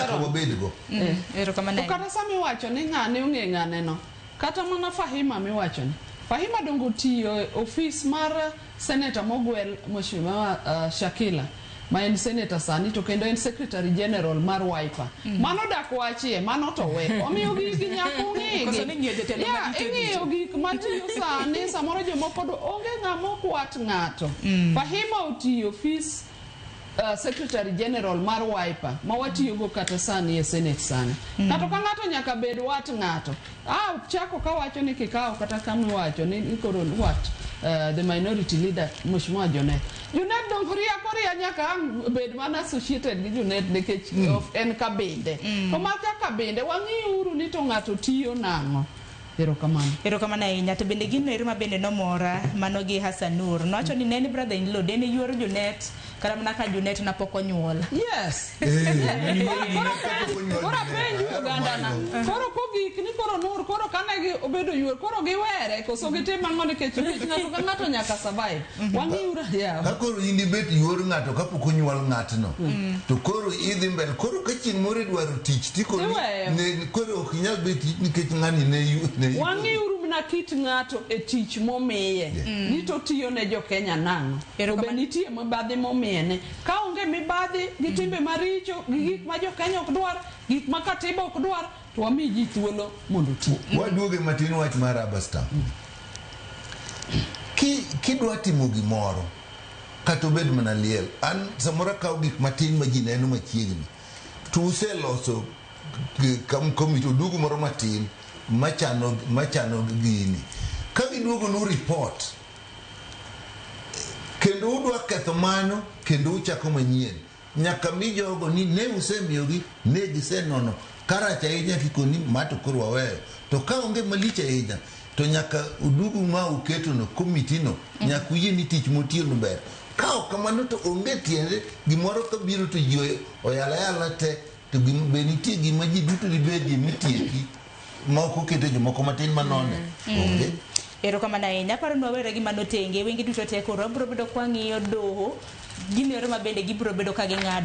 nyaka Sharon. wabedgo. Erokamano To ahinya. kata sama iwacho ni ng'ane ong'e ng'ane no, kata mana Fahima miwacho ni, Fahima dongo tiyo e ofis mar seneta mogwel Mheshimiwa Shakila ma en seneta sani to kendo en secretary general mar Wiper. Mano dak wachie, mano to we. Omiyo gigi nyaka ung'igi. Koso ni ing'iyo jotelo Yeah, marito ing'iyo gik matiyo sani, samoro jomoko do onge ng'ama ok wat ng'ato. Fahima otiyo ofis Secretary General mar Wiper ma watiyogo kata sani e Senate sani. Ng'ato ka ng'ato nyaka bed wat ng'ato. Ah, chako kawacho ni kikawo kata kama iwacho ni ni koro what the minority leader Mheshimiwa Junet. Junet dong ria koria nyaka ang' bed mana associated gi Junet nikech of en kabinde. To maka kabinde wang'iuru ni to ng'ato tiyo nang'o. Erokamano. Erokamano ahinya. To bende gino ero ma bende nomora mano gi Hassan Nur. Nowacho ni ne en brother in law, dene yuoro Junet kata mana ka Junet na pok onyuol. Yes. Eh, Koro koro apenju ogandana. Koro kogik ni koro Nur koro kane gi obedo yuor koro giwere koso gitim ang'o nikech nikech ng'ato ka ng'ato nyaka survive. Wang'iuru yeah. Ka koro in ibet yuor ng'ato kapok onyuol ng'atno to koro idhi mbele koro ka chieng' moro idwaro tich tikoni Iweyo. ne koro ok inyal bet nikech ng'ani ne yu- ne yu- Wang'iuru mana kit ng'ato e tich momiye. Ni to tiyo ne jo Kenya nang'o. To be Erokamano. nitie mibadhi momiyene. Ka onge mibadhi gi timbe maricho gi gik ma jo Kenya ok dwar, gik ma katiba ok dwar, to wami ji thuolo mondo oti. Waduoge matin wach mar rubber stamp. Ki kidwa timo gimoro kata obed mana liel, an samoro akawo gik matin ma ji neno machiegni to useloso komiti odugu moro matin machano machano gini. Ka giduogo nu report kendo udwa ketho mano kendo uchako manyien nyaka mi jogo ni ne usemiyogi ne gisenono karach ahinya kikoni ma to koro waweyo to ka onge malich ahinya to nyaka udugu ma uketono komiti no nyaka uyie ni tich motiyono ber ka ok kamano to onge tiende gimoro kabiro to ji oyala ayala te to be nitie gima ji duto dibedie mitieki ma ok okete jomoko matin manone onge. Erokamano ahinya. Aparo ni wawere gi mano tenge. Wenge duto te koro wabiro bedo kwang'iyo doho. Gino ero ma bende gibiro bedo ka ging'ado.